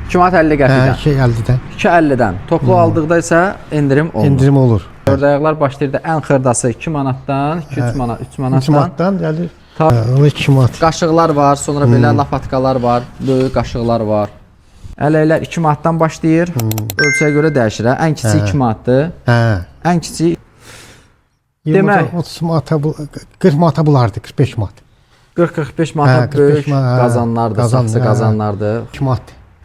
2 manat 50 Hə, qəpikdən. 2.50-dən. 2.50-dən. Toplu aldıqda isə endirim olunur. Endirim olur. Dördayaqlar başlayır da ən xırdası 2 manatdan, 2-3 manat, 3 3 manatdan. manatdan gəlir. Hə, o 2 manat. Qaşıqlar var, sonra belə lapatkalar var, böyük qaşıqlar var. Ələklər 2 manatdan başlayır. Ölçüyə görə dəyişir. Hə. Ən kiçiyi 2 manatdır. Hə. Ən kiçiyi 20 Demək- 30 manata bu 40 manata bulardı, 45 manat. 40-45 manata Hə, 45 böyük manat, hə. qazanlardır, Qazan, saxsı hə. qazanlardır. 2 manat.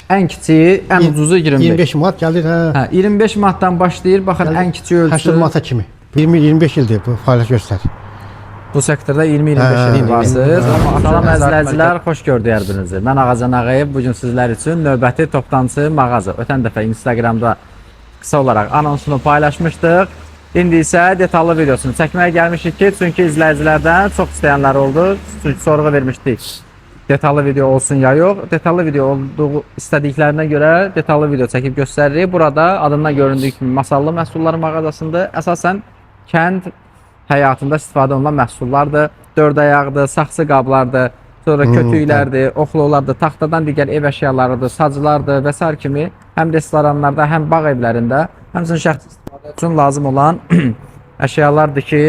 Ən kiçiyi, ən ucuzu 25. 25 manat gəlir, hə. Hə, 25 manatdan başlayır. Baxın, ən kiçik ölçü 80 manata kimi. 20-25 ildir bu fəaliyyət göstərir. Bu sektorda 20-25 Hə, il varsınız. hə. Amma salam əzizləyicilər, xoş gördük hər birinizi. Mən Ağacan Ağayev bu gün sizlər üçün növbəti toptancı mağaza. Ötən dəfə Instagramda qısa olaraq anonsunu paylaşmışdıq. İndi isə detallı videosunu çəkməyə gəlmişik ki, çünki izləyicilərdən çox istəyənlər oldu. Çünki sorğu vermişdik. Detallı video olsun ya yox. Detallı video olduğu istədiklərinə görə detallı video çəkib göstəririk. Burada adından göründüyü kimi masallı məhsullar mağazasında əsasən kənd həyatında istifadə olunan məhsullardır. Dörd ayaqdır, saxsı qablardır, sonra kötüklərdir, oxlulardır, taxtadan digər ev əşyalarıdır, saclardır və sair kimi həm restoranlarda, həm bağ evlərində, həmçinin şəxsi istifadə üçün lazım olan əşyalardır ki,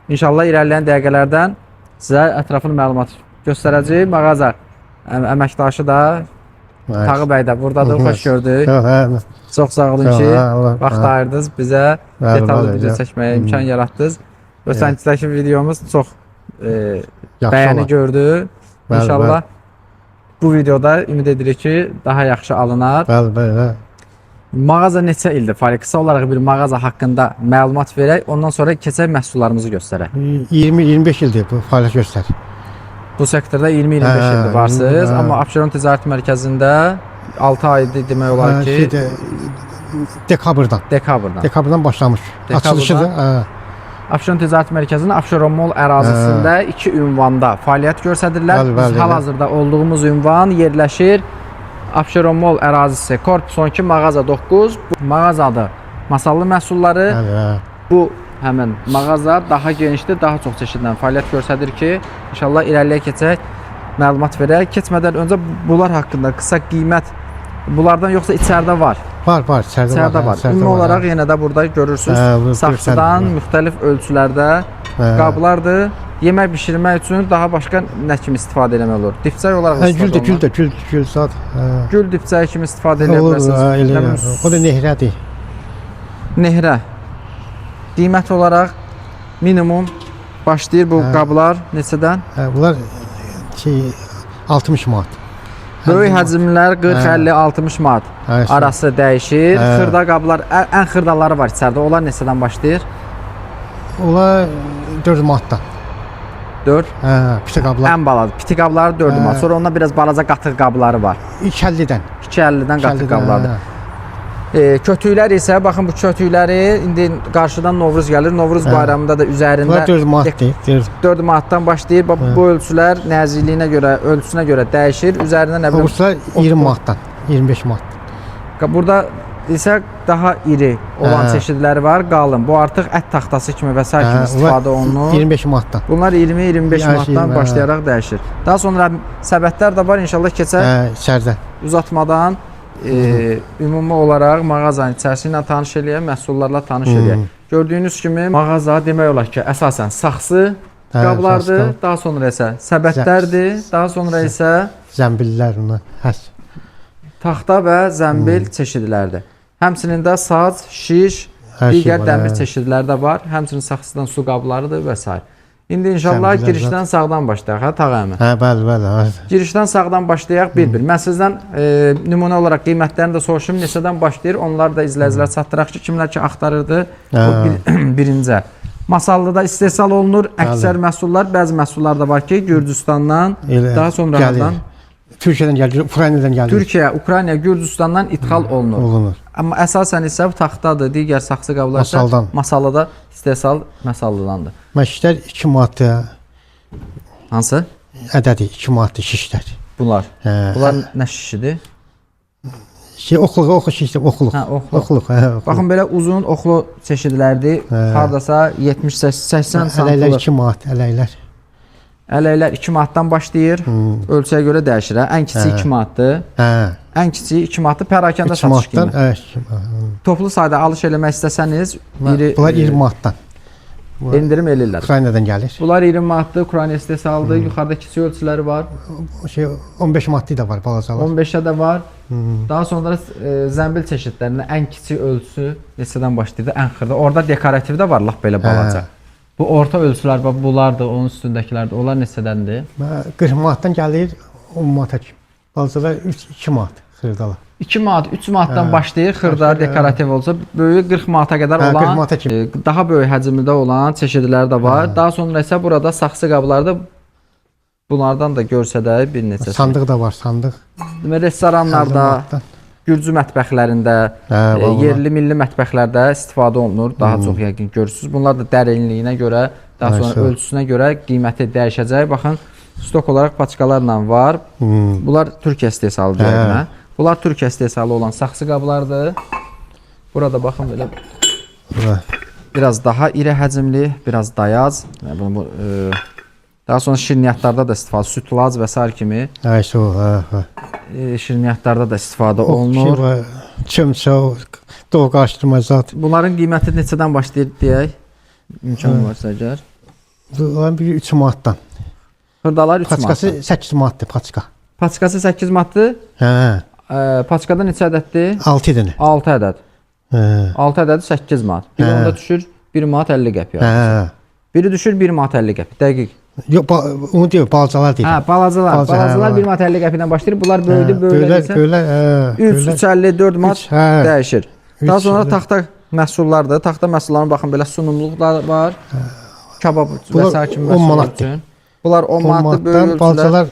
inşallah irəliləyən dəqiqələrdən sizə ətraflı məlumat göstərəcəyik. Mağaza əməkdaşı da Tağı bəy də buradadır. Xoş gördük. Hə, Çox sağ olun ki, Allah- vaxt hə. ayırdınız bizə Bəli, detallı bəli, video ya. çəkməyə imkan yaratdınız. Ötənkidəki videomuz çox Yaxşı bəyəni olar. gördü. Bəli, İnşallah bu videoda ümid edirik ki, daha yaxşı alınar. Bəli, bəli, hə. Mağaza neçə ildir? Fəali qısa olaraq bir mağaza haqqında məlumat verək, ondan sonra keçək məhsullarımızı göstərək. 20-25 ildir bu fəaliyyət göstərir. Bu sektorda 20-25 Hə, ildir varsınız, hə. amma Abşeron Ticarət Mərkəzində 6 aydır demək olar Hə, ki, şeydə, dekabrdan. dekabrdan. Dekabrdan başlamış. Dekabrdan. Açılışıdır. Hə. Abşeron Ticarət Mərkəzinin Abşeron Mall ərazisində iki ünvanda fəaliyyət göstərirlər. Bəli, Biz bəli, hal-hazırda olduğumuz ünvan yerləşir Abşeron Mall ərazisi, korpus 12, mağaza 9. Bu mağaza adı Masallı məhsulları. Bəli, hə. Bu həmin mağaza daha genişdir, daha çox çeşidlə fəaliyyət göstərir ki, inşallah irəliyə keçək, məlumat verək. Keçmədən öncə bunlar haqqında qısa qiymət bunlardan yoxsa içəridə var. Var, var, içəridə var. İçəridə hə, var. içəridə Ümumi var, olaraq hə. yenə də burada görürsüz. Hə, bu Saxsıdan göstərir. müxtəlif ölçülərdə Hə. qablardır. Yemək bişirmək üçün daha başqa nə kimi istifadə eləmək olur? Dipçək olaraq Hə, istifadə gül də, gül olunur. də, gül, gül zat. Hə. Gül dipçəyi kimi istifadə edə Olur, bilərsiniz. hə, elə. Nə bilim, O da nehrədir. Nehrə. Qiymət olaraq minimum başlayır bu Hə. qablar neçədən? Hə, bunlar şey 60 manat. Böyük həcmlər 40, Hə. 50, 60 manat Hə, işte. arası dəyişir. Hə. Xırda qablar, ən xırdaları var içəridə. Onlar neçədən başlayır? Onlar 4 manatdan. 4. Hə, piti qablar. Ən balaca piti qabları 4 Hə. manat. Sonra ondan biraz balaca qatıq qabları var. 2.50-dən. 2.50-dən qatıq 2.50-dən, qablardır. hə. Kötüklər isə baxın bu kötükləri indi qarşıdan Novruz gəlir. Novruz Hə. bayramında da üzərində Bunlar 4 manatdır. 4. 4 manatdan başlayır. Bax Hə. bu ölçülər nazikliyinə görə, ölçüsünə görə dəyişir. Üzərində nə bilim Oburslar 20 manatdan, 25 manat. burada isə daha iri olan Hə. çeşidləri var, qalın. Bu artıq ət taxtası kimi və sair kimi Hə, istifadə bunlar olunur. 25 manatdan. Bunlar 20-25 Yəni, manatdan hə. başlayaraq dəyişir. Daha sonra səbətlər də var. İnşallah keçək Hə, içəridə. uzatmadan ümumi olaraq mağazanın içərisi ilə tanış eləyək, məhsullarla tanış eləyək. Gördüyünüz kimi mağaza demək olar ki, əsasən saxsı Hə, qablardır, saxsı daha sonra isə səbətlərdir, daha sonra isə Zəmbillər bunlar. Hə. taxta və zəmbil çeşidlərdir. Həmçinin də sac, şiş, Hər şey digər var, dəmir hə. çeşidləri də var. Həmçinin saxsıdan su qablarıdır və s. İndi inşallah Zəmbillər girişdən sağdan başlayaq, hə Tağı əmi? Hə, bəli, bəli. Hə. Girişdən sağdan başlayaq bir-bir. Mən sizdən nümunə olaraq qiymətlərini də soruşum, neçədən başlayır? Onlar da izləyicilər çatdıraq ki, kimlər ki axtarırdı o birinci. Masallıda istehsal olunur əksər məhsullar, bəzi məhsullar da var ki, Gürcüstandan, Elə daha sonra gəlir. hardan? Türkiyədən gəlir, Ukraynadan gəlir. Türkiyə, Ukrayna, Gürcüstandan idxal olunur. Olunur. Amma əsasən isə bu taxtadır, digər saxsı qablar isə Masaldan. Masallıda istehsal masallıdandır. Məşqlər 2 manat Hansı? ədədi, 2 manatdır şişlər. Bunlar. Hə. Bunlar nə şişidir? Şey oxluq, oxu şişdir, oxluq. Hə, oxluq. Oxluq, hə, oxluq. Baxın belə uzun oxlu çeşidlərdir. Hə. Hardasa 70-80 Ələklər sm. 2 manat, ələklər. Ələklər 2 manatdan başlayır. Ölçüyə görə dəyişir. Hə? Ən kiçiyi 2 manatdır. Hə. Ən kiçiyi 2 manatdır. Pərakəndə 3 satış manatdan. qiyməti. Hə, 2 manat. Toplu sayda alış eləmək istəsəniz, iri Bunlar 20 manatdan. endirim eləyirlər. Ukraynadan gəlir. Bunlar 20 manatdır, Ukrayna istehsalıdır. Yuxarıda kiçik ölçüləri var. O şey 15 manatlıq da var balacalar. 15-ə də var. Daha sonra zəmbil çeşidlərinin ən kiçik ölçüsü neçədən başlayır? Ən xırda. Orada dekorativ də var, lap belə balaca. Hə. Bu orta ölçülər bax bunlardır, onun üstündəkilərdir. Onlar neçədəndir? 40 manatdan gəlir 10 manata kimi. Balacalar 3 2 manat xırdalar. 2 manat, 3 manatdan Hə. başlayır xırda Başlayır, hə. dekorativ olsa, böyüyü 40 manata qədər Hə, 40 olan, manata kimi. daha böyük həcmdə olan çeşidləri də var. Daha sonra isə burada saxsı qabları da bunlardan da görsədək bir neçəsi. Sandıq da var, sandıq. Deməli restoranlarda, 50 manatdan. Gürcü mətbəxlərində, Hə, vallahi. yerli milli mətbəxlərdə istifadə olunur. Daha çox yəqin görürsüz. Bunlar da dərinliyinə görə, daha sonra Ayşə. ölçüsünə görə qiyməti dəyişəcək. Baxın, stok olaraq paçkalarla var. Bunlar Türkiyə istehsalıdır Hə. yəqin. Hə? Bunlar Türkiyə istehsalı olan saxsı qablardır. Burada baxın belə Bura. biraz daha iri həcmli, biraz dayaz. Yəni bunu bu, daha sonra şirniyyatlarda da istifadə, sütlac və sair kimi Ayşə, hə, hə. şirniyyatlarda da istifadə O olunur. şey var, çömçə, o doğ qarışdırma zat. Bunların qiyməti neçədən başlayır deyək? İmkan varsa əgər. Bunların biri 3 manatdan. Xırdalar 3 Paçkası manatdan. 8 manatdır paçka. Paçkası 8 manatdır. Hə, Paçkada neçə ədəddir? 6 dənə. 6 ədəd. Hə. 6 ədədi 8 manat. Biri Hə. onda düşür 1 manat 50 qəpiyə. Hə. Biri düşür 1 manat 50 qəpik. Dəqiq. Yox, onu deyir, balacalar deyir. Hə, balacalar. Balaca, hə, Balacalar var. 1 manat 50 qəpikdən başlayır. Bunlar böyüdü, böyüklər Böyüklər, isə böyüklər, hə, 3, böyüklər. 3.50, 4 manat Üç, hə. dəyişir. Daha Üç, sonra hə. taxta məhsullardır. Taxta məhsullarına baxın belə sunumluqlar var. Kabab və Bunlar sair kimi 10 məhsullar manatdır. üçün. Bunlar 10 10 manatdır böyük manatdan ölçülər. balacalar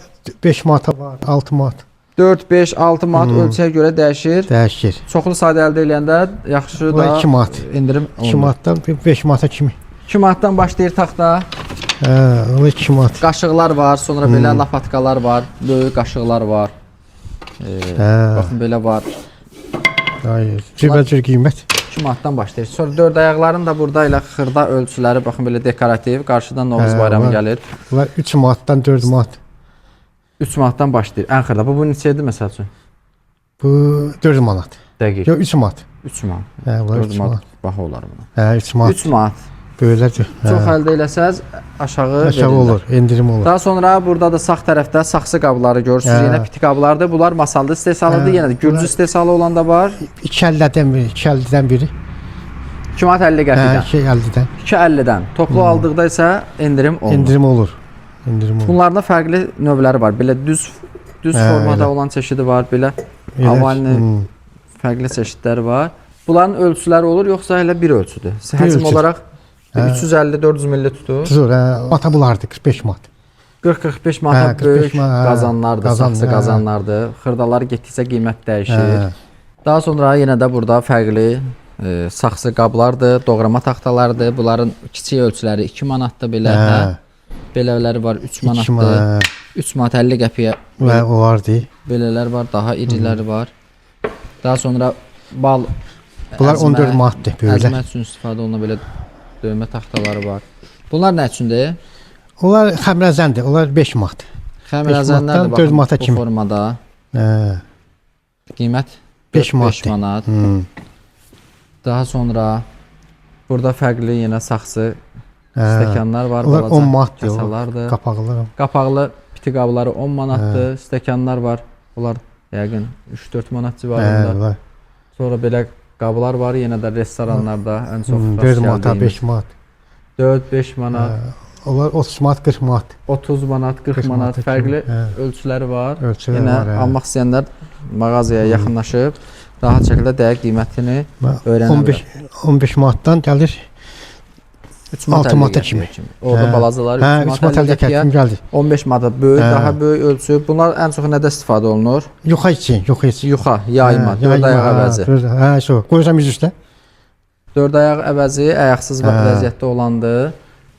5 manata var, 6 manat 4, 5, 6 manat ölçüyə görə dəyişir. dəyişir. Çoxlu sayda əldə eləyəndə yaxşı Bunlar da 2 manat. endirim 2 olunur. manatdan 5 manata kimi. 2 manatdan başlayır taxta. Hə, o 2 manat. Qaşıqlar var, sonra belə lapatkalar var, böyük qaşıqlar var. Hə, Baxın belə var. ay, cürbəcür qiymət. 2 manatdan başlayır. Sonra dörd ayaqların da burada elə xırda ölçüləri, baxın belə dekorativ. Qarşıdan Novruz Hə, bayramı var. gəlir. Bunlar 3 manatdan 4 manat. 3 manatdan başlayır. Ən xırda. Bu neçə idi məsəl üçün? Bu 4 manat. Dəqiq. Yox, 3 manat. 3 manat. Hə, bunlar 4 3 manat manat. baha olar buna. Hə, 3 manat. 3 manat. Böyüklərdir. Hə. Çox əldə eləsəz aşağı Aşağı verirlər. olur, endirim olur. Daha sonra burada da sağ tərəfdə saxsı qabları görürsünüz. Hə. Yenə piti qablardır. Bunlar masalda istehsalıdır. Hə, Yenə də Gürcü bunlar- istehsalı olan da var. 2.50-dən biri, 2.50-dən biri. 2 manat 50 Hə, qəpikdən. 2.50-dən. 2.50-dən. Toplu aldıqda isə endirim olunur. Endirim olur. Endirim olur. Bunların da fərqli növləri var. Belə düz düz Hə, formada elə. olan çeşidi var, belə Elə, avalini hmm. fərqli çeşidləri var. Bunların ölçüləri olur yoxsa elə bir ölçüdür? Həcm ölçüdür. olaraq Hə. 350-400 milli tutur. Tutur, hə. Mata bulardı 45 manat. 40-45 manata Hə, 45 böyük manat, hə. qazanlardır, Qazan, saxsı hə. qazanlardır. Xırdalar getdikcə qiymət dəyişir. Hə. Daha sonra yenə də burada fərqli saxsı qablardır, doğrama taxtalardır. Bunların kiçik ölçüləri 2 manatdır belə. Hə. Hə. Belələri var 3 2 manatdır. manat. 3 manat 50 qəpiyə Və olardı. belələr var, daha iriləri var. Daha sonra bal Bunlar əzmə- 14 manatdır böyüklər. Əzmə üçün istifadə olunan belə döymə taxtaları var. Bunlar nə üçündür? Onlar xəmrəzəndir. Onlar 5 manat. Xəmir Beş əzənlər də manatdan baxın dörd manata bu kimi. formada. Hə. Qiymət 5 5 manatdır. manat. Hmm. Daha sonra burada fərqli yenə saxsı Hə. stəkanlar var, Onlar balaca 10 manatdır. o kasalardır. Qapaqlı. Qapaqlı piti qabları 10 manatdır, stəkanlar var. Bunlar yəqin 3-4 manat Hə, civarında. bunlar. Sonra belə qablar var yenə də restoranlarda ən çox rast 4 manata, gəldiyimiz. 5 manat. 4-5 manat, Onlar 30 manat, 40 manat. 30 manat, 40 40 manat manata fərqli kimi, hə. ölçüləri var. Ölçüləri Yenə var, hə. almaq istəyənlər mağazaya yaxınlaşıb rahat şəkildə dəqiq qiymətini öyrənə 15 15 manatdan gəlir. 3 manat 6 50 manata qəpiyə kimi. Orada Hə. balacaları Hə, 3 3 manat 50 qəpiyə, qəpiyə gəldi. 15 manata böyük, Hə. daha böyük ölçü. Bunlar ən çox nədə istifadə olunur? Yuxa üçün, yuxa üçün. Yuxa, yayma, dörd ayaq əvəzi. Hə, şu. Qoyursam üz üstə. Dörd ayaq əvəzi ayaqsız Hə. vəziyyətdə olandır.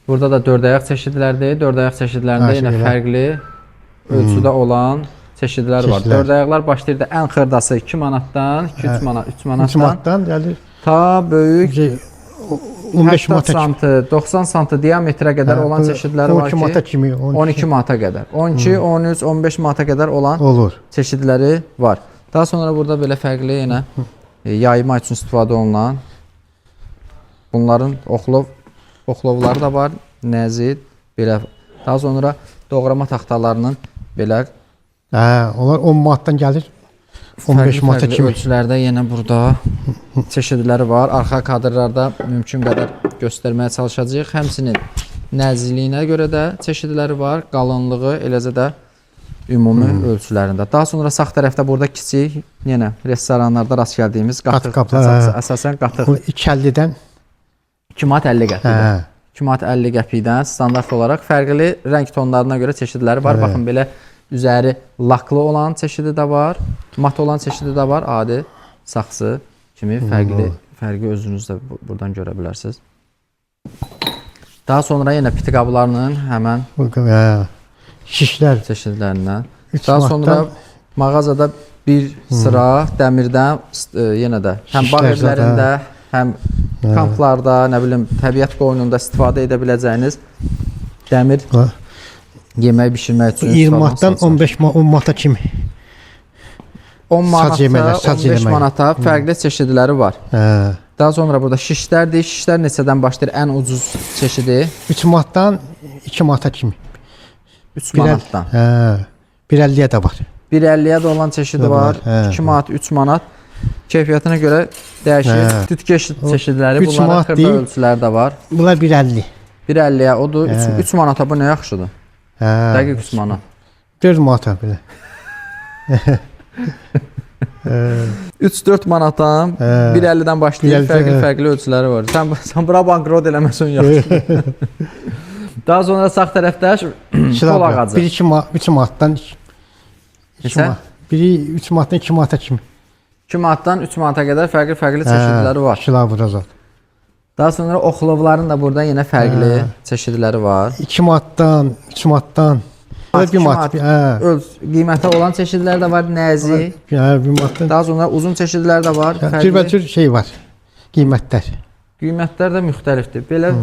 Burada da dörd ayaq çeşidlərdir. Dörd ayaq çeşidlərində Hə, yenə şeylər. fərqli ölçüdə olan çeşidlər var. Çeşidlər. Dörd ayaqlar başlayır da ən xırdası 2 manatdan, 2-3 Hə. manat, 3 3 manatdan manatdan gəlir. ta böyük Şey, 15 80 manata kimi. santı, 90 santı diametrə qədər Hə, olan çeşidləri var 12 ki, manata kimi, 12, 12 manata qədər. 12, 13, 15 manata qədər olan olur. çeşidləri var. Daha sonra burada belə fərqli yenə yayma üçün istifadə olunan bunların oxlovları da var, nəzi belə. Daha sonra doğrama taxtalarının belə Hə, onlar 10 manatdan gəlir. 15 fərqli manata fərqli kimi. ölçülərdə yenə burada çeşidləri var. Arxa kadrlarda mümkün qədər göstərməyə çalışacağıq. Həmçinin nəziliyinə görə də çeşidləri var, qalınlığı, eləcə də ümumi ölçülərində. Daha sonra sağ tərəfdə burada kiçik yenə restoranlarda rast gəldiyimiz qatıq, Qatıq qablar, hə. əsasən qatıq Bu 2.50-dən. 2 manat 50 qəpikdən. Hə. 2 manat 50 qəpikdən standart olaraq fərqli rəng tonlarına görə çeşidləri var. Bəli. Baxın belə üzəri laklı olan çeşidi də var, mat olan çeşidi də var, adi saxsı kimi fərqli fərqi özünüz də buradan görə bilərsiniz. Daha sonra yenə piti qablarının həmən Bu, hə. Şişlər çeşidlərindən. 3 Daha sonra manatdan. mağazada bir sıra dəmirdən yenə də həm bağ Şişlər zad, evlərində, həm kamplarda, nə bilim, təbiət qoynunda istifadə edə biləcəyiniz dəmir Ha. yemək bişirmək Bu üçün 20 istifadə manatdan olunan 15 manat, 10 manata kimi. 10 manata, sac yeməklər, sac 15 yemək. manata fərqli çeşidləri var. Hə. Daha sonra burada şişlərdir. Şişlər neçədən başlayır? Ən ucuz çeşidi 3 manatdan 2 manata kimi. 3 manatdan. Hə. 1.50-yə də var. 1.50-yə də olan çeşidi Da var. var, hə. 2 manat, 3 manat. Keyfiyyətinə görə dəyişir. Hə. Tütkeş çeşidləri, üç bunların manat xırda deyil. ölçüləri də var. Bunlar 1.50. 1.50-yə odur. 3, Hə. 3 manata bu nə yaxşıdır? Hə. Dəqiq 3 manat. 4 manata belə. 3-4 manatdan Hə. 1.50-dən başlayır. 1.50, Fərqli hə. fərqli ölçüləri var. Sən bura bankrot eləməsən yaxşıdır. Daha sonra sağ tərəfdə kol ağacı. 1 2 manat, 3 manatdan 2 Neçə? manat. Biri 3 manatdan 2 manata kimi. 2 manatdan 3 manata qədər fərqli-fərqli çeşidləri var. Şilavura zat. Daha sonra oxlovların da burada yenə fərqli çeşidləri var. 2 manatdan, 3 manatdan. Bunlar 2 1 manat. manat. Hə. Qiyməti olan çeşidlər də var, nəzi. Hə, 1 manatdan. Daha sonra uzun çeşidlər də var. Fərqli. Cürbəcür şey var. Qiymətlər. Qiymətlər də müxtəlifdir. Belə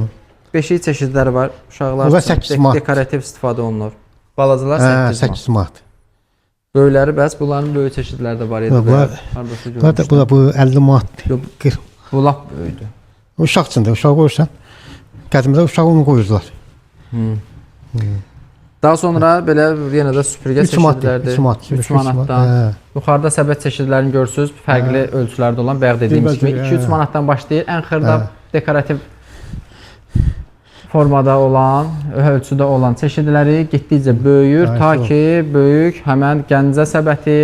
beşik çeşidləri var. Uşaqlar Bunlar üçün 8 manat. dekorativ istifadə olunur. Balacalar Hə, 8 manat. 8 manat. Böyükləri bəs bunların böyük çeşidləri də var idi. Bunlar- Hardasa Bunlar da görmüşdüm. bu da bu 50 manat. Yox, 40. bu lap böyükdür. Uşaq üçündür. Uşaq qoyursan. Qədimdə uşağı onu qoyurdular. Daha sonra belə yenə də süpürgə 3 manat, çeşidləridir. 3 manat, 3 manatdan. Hə. Yuxarıda səbət çeşidlərini görürsüz. Fərqli ölçülərdə olan bayaq dediyimiz kimi Cürbəcür, 2-3 hə. manatdan başlayır. Ən xırda dekorativ formada olan, ölçüdə olan çeşidləri getdikcə böyüyür Hə, ta çox. ki böyük həmən Gəncə səbəti,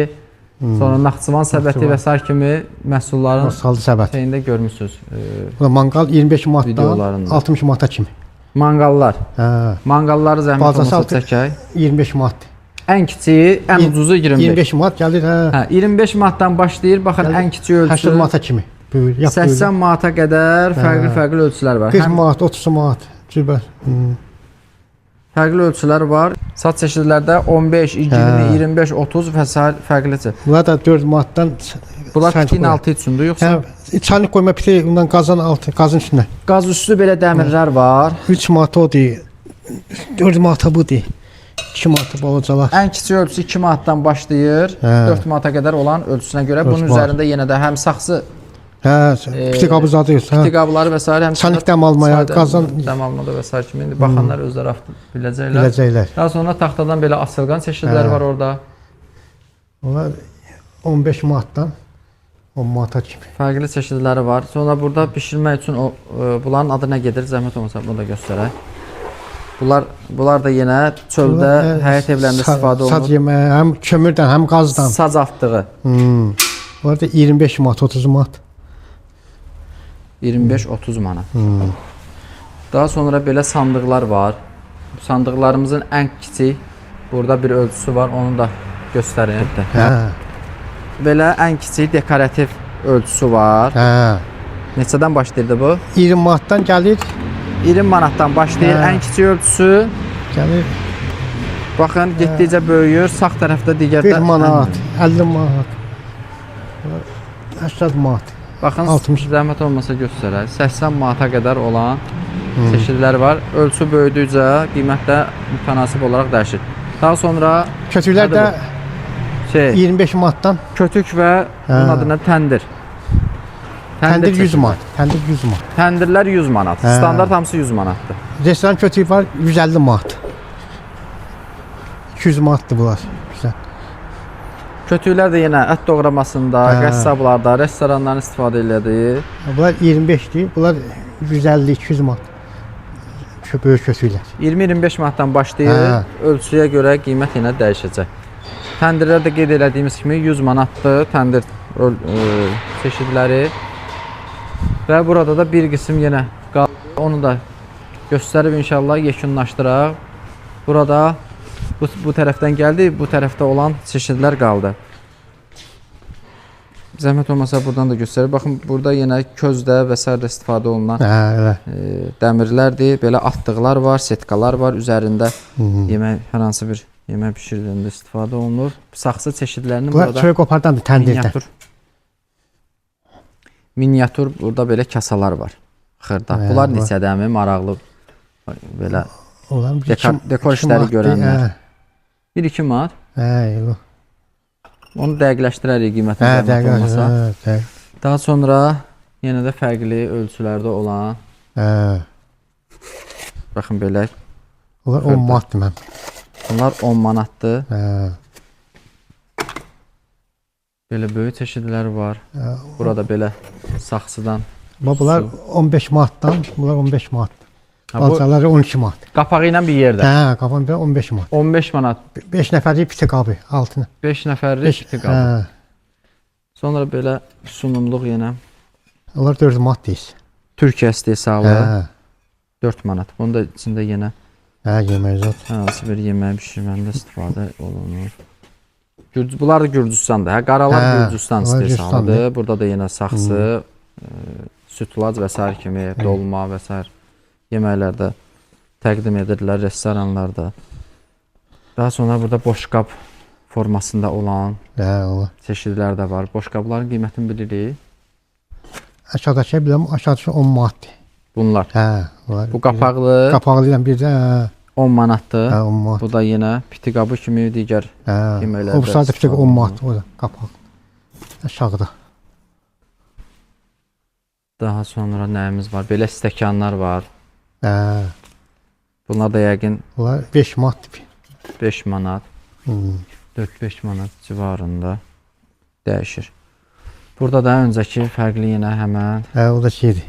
sonra Naxçıvan səbəti və Naxçıvan. sair kimi məhsulların Saldı səbət. şeyində görmüsüz. Bu da manqal 25 manatdan Videolarında. 60 manata kimi. Manqallar. Hə. Manqalları zəhmət Balcası olmasa çəkək. 25 manat. Ən kiçiyi, ən ucuzu 25. 25 manat gəlir, hə. Hə, 25 manatdan başlayır. Baxın Gəlir ən kiçik ölçü 80 manata kimi. Böyür, yap 80 manata qədər fərqli-fərqli ölçülər var. 40 Həm manat, 30 manat. Cürbə. fərqli ölçülər var. Sat çeşidlərdə 15, 20, Hə. 25, 30 və sair fərqlidir. Bunlar da 4 manatdan Bunlar çaynik pitinin qoyma. altı üçündür yoxsa? Hə, çaynik qoyma piti, ondan qazan altı, qazın üstünə. Qaz üstü belə dəmirlər var. 3 manat odur. 4 manata budur. 2 manata balacalar. Ən kiçik ölçüsü 2 manatdan başlayır. Hə. 4 manata qədər olan ölçüsünə görə Dörd bunun manat. üzərində yenə də həm saxsı Hə, piti qabı zadı yox. Hə. piti qabları və sair həm Çaynik dəm almaya, sadə qazan dəm almada və sair kimi indi baxanlar özləri artıq biləcəklər. biləcəklər. Daha sonra taxtadan belə asılqan çeşidlər Hə. var orada. Onlar 15 manatdan 10 manata kimi. Fərqli çeşidləri var. Sonra burada bişirmək üçün o bunların adı nə gedir? Zəhmət olmasa bunu da göstərək. Bunlar da yenə çöldə, Bunlar, həyət evlərində istifadə Sac olunur. yeməyi həm kömürdən, həm qazdan. Sac atdığı Bunlar da 25 manat, 30 manat. 25-30 manat. Daha sonra belə sandıqlar var. Bu sandıqlarımızın ən kiçik burada bir ölçüsü var, onu da göstərim. Hə. Belə ən kiçik dekorativ ölçüsü var. Hə. Neçədən başlayırdı bu? 20 manatdan gəlir, 20 manatdan başlayır Hə. ən kiçik ölçüsü. gəlir Baxın, getdikcə böyüyür. Sağ tərəfdə digər 40 manat, 50 manat. 80 manat. Baxın, 60. zəhmət olmasa göstərək. 80 manata qədər olan çeşidlər var. Ölçü böyüdükcə qiymət də mütənasib olaraq dəyişir. Daha sonra Kötüklər də şey, 25 manatdan. Kötük və bunun Hə. adı nə? Təndir. Təndir 100 çeşidi. manat. Təndir 100 manat. Təndirlər 100 manat. Hə. Standart hamısı 100 manatdır. Restoran kötüyü var 150 manat. 200 manatdır bunlar. Güzel. Kötüklər də yenə ət doğramasında, Hə. qəssablarda, restoranların istifadə elədiyi. Bunlar 25-dir. Bunlar 150-200 manat. Böyük kötüklər. 20-25 manatdan başlayır. Hə. Ölçüyə görə qiymət yenə dəyişəcək. Təndirlər də qeyd elədiyimiz kimi 100 manatdır təndir çeşidləri. Və burada da bir qism yenə qaldı. Onu da göstərib inşallah yekunlaşdıraq. Burada bu tərəfdən gəldi, bu tərəfdə olan çeşidlər qaldı. Zəhmət olmasa buradan da göstərir. Baxın, burada yenə közdə və sairə istifadə olunan Hə, elə. Dəmirlərdir. Belə atdıqlar var, setkalar var. Üzərində yemək, hər hansı bir yemək bişirildiyində istifadə olunur. Saxsı çeşidlərinin Bunlar burada çörək qopardandır təndirdə. miniatür miniatür burada belə kasalar var. Xırda. Hə, Bunlar var. neçədəmi maraqlı belə Onların bir dekor iki işləri manatdır. görənlər. Hə, 1-2 manat. hə, elə. Onu dəqiqləşdirərik qiymətini Hə, zəhmət dəqiq. olmasa. Hə, dəqiq. Daha sonra yenə də fərqli ölçülərdə olan Hə. baxın belə Onlar 10 manatdır mən. bunlar 10 manatdır. Hə. Belə böyük çeşidlər var. Burada belə saxsıdan. Bax bunlar 15 manatdan, bunlar 15 manat. Ha, bu Balacaları 12 manat. qapağı ilə bir yerdə. Hə, qapan bir 15 manat. 15 manat 5 nəfərlik piti qabı altına. 5 nəfərlik piti qabı. Hə. Sonra belə sunumluq yenə Onlar 4 manat deyir. Türkiyə istehsalı Hə. 4 manat. Bunun da içində yenə Hə, yemək zat. hər hansı bir yemək bişirməndə istifadə olunur. Bunlar da Gürcüstandır. Hə, qaralar Hə, Gürcüstan bunlar istehsalıdır. Gürcüstandır. Burada da yenə saxsı, sütlac və sair kimi, dolma və sair yeməklərdə təqdim edirlər restoranlarda. Daha sonra burada boşqab formasında olan Hə, onlar. çeşidlər də var. Boşqabların qiymətini bilirik. Aşağıdakı biləm, aşağıdakı 10 manatdır. Bunlar. Hə, onlar. Bu qapaqlı qapaqlı ilə bir də hə, 10 manatdır. hə 10 manat. Bu da yenə piti qabı kimi digər Hə. yeməklərdə O sadə piti istifadə 10 manat o da qapaq. Aşağıda. Daha sonra nəyimiz var? Belə stəkanlar var. Hə. Bunlar da yəqin Bunlar 5 manatdır. 5 manat, Hmm. 4-5 manat civarında dəyişir. Burada da öncəki fərqli yenə həmən Hə, o da şeydir.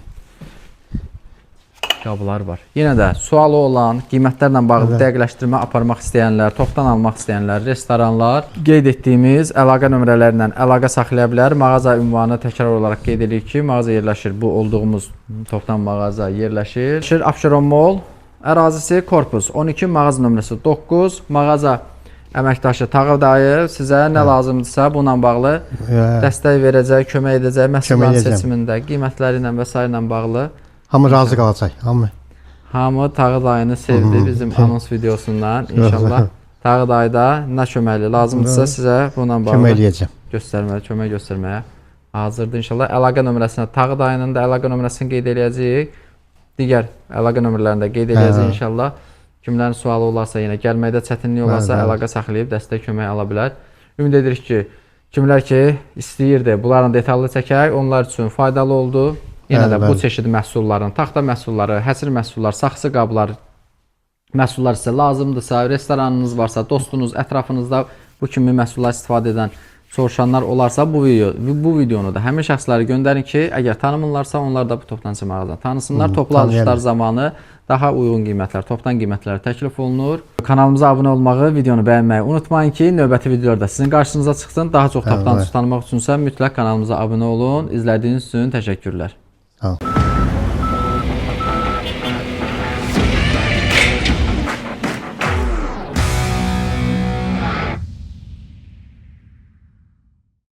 qablar var. Yenə də sualı olan, qiymətlərlə bağlı Evet. dəqiqləşdirmə aparmaq istəyənlər, topdan almaq istəyənlər, restoranlar qeyd etdiyimiz əlaqə nömrələri ilə əlaqə saxlaya bilər. Mağaza ünvanı təkrar olaraq qeyd edirik ki, mağaza yerləşir bu olduğumuz topdan mağaza yerləşir. Abşeron Mall ərazisi korpus 12 mağaza nömrəsi 9. Mağaza əməkdaşı Tağı dayı sizə nə lazımdırsa bununla bağlı Hə. dəstək verəcək, kömək edəcək, məhsulların edəcəm. seçimində, qiymətləri ilə və sairə ilə bağlı. Hamı razı qalacaq. Hamı. Hamı Tağı dayını sevdi bizim anons videosundan. İnşallah Tağı dayı da nə köməkli lazımdırsa sizə bununla Kömək bağlı eləyəcəm. göstərməyə, kömək göstərməyə hazırdır inşallah. Əlaqə nömrəsinə Tağı dayının da əlaqə nömrəsini qeyd eləyəcəyik. Digər əlaqə nömrələrini də qeyd eləyəcəyik Hə. inşallah. Kimlərin sualı olarsa, yenə gəlməkdə çətinlik olarsa Bəli, bəli. əlaqə saxlayıb dəstək kömək ala bilər. Ümid edirik ki, kimlər ki istəyirdi, bunlarla detallı çəkək, onlar üçün faydalı oldu. Yenə Bəli, də bu bəli. çeşid məhsulların, taxta məhsulları, həsir məhsullar, saxsı qablar məhsullar sizə lazımdırsa, restoranınız varsa, dostunuz, ətrafınızda bu kimi məhsullar istifadə edən soruşanlar olarsa bu videonu da həmin şəxslərə göndərin ki, əgər tanımırlarsa onlar da bu toptancı mağazanı tanısınlar. Toplu alışlar tanıyarlar. zamanı daha uyğun qiymətlər, topdan qiymətlər təklif olunur. Kanalımıza abunə olmağı, videonu bəyənməyi unutmayın ki, növbəti videolarda sizin qarşınıza çıxsın. Daha çox toptancı Bəli. tanımaq üçünsə mütləq kanalımıza abunə olun. İzlədiyiniz üçün təşəkkürlər. Sağ ol.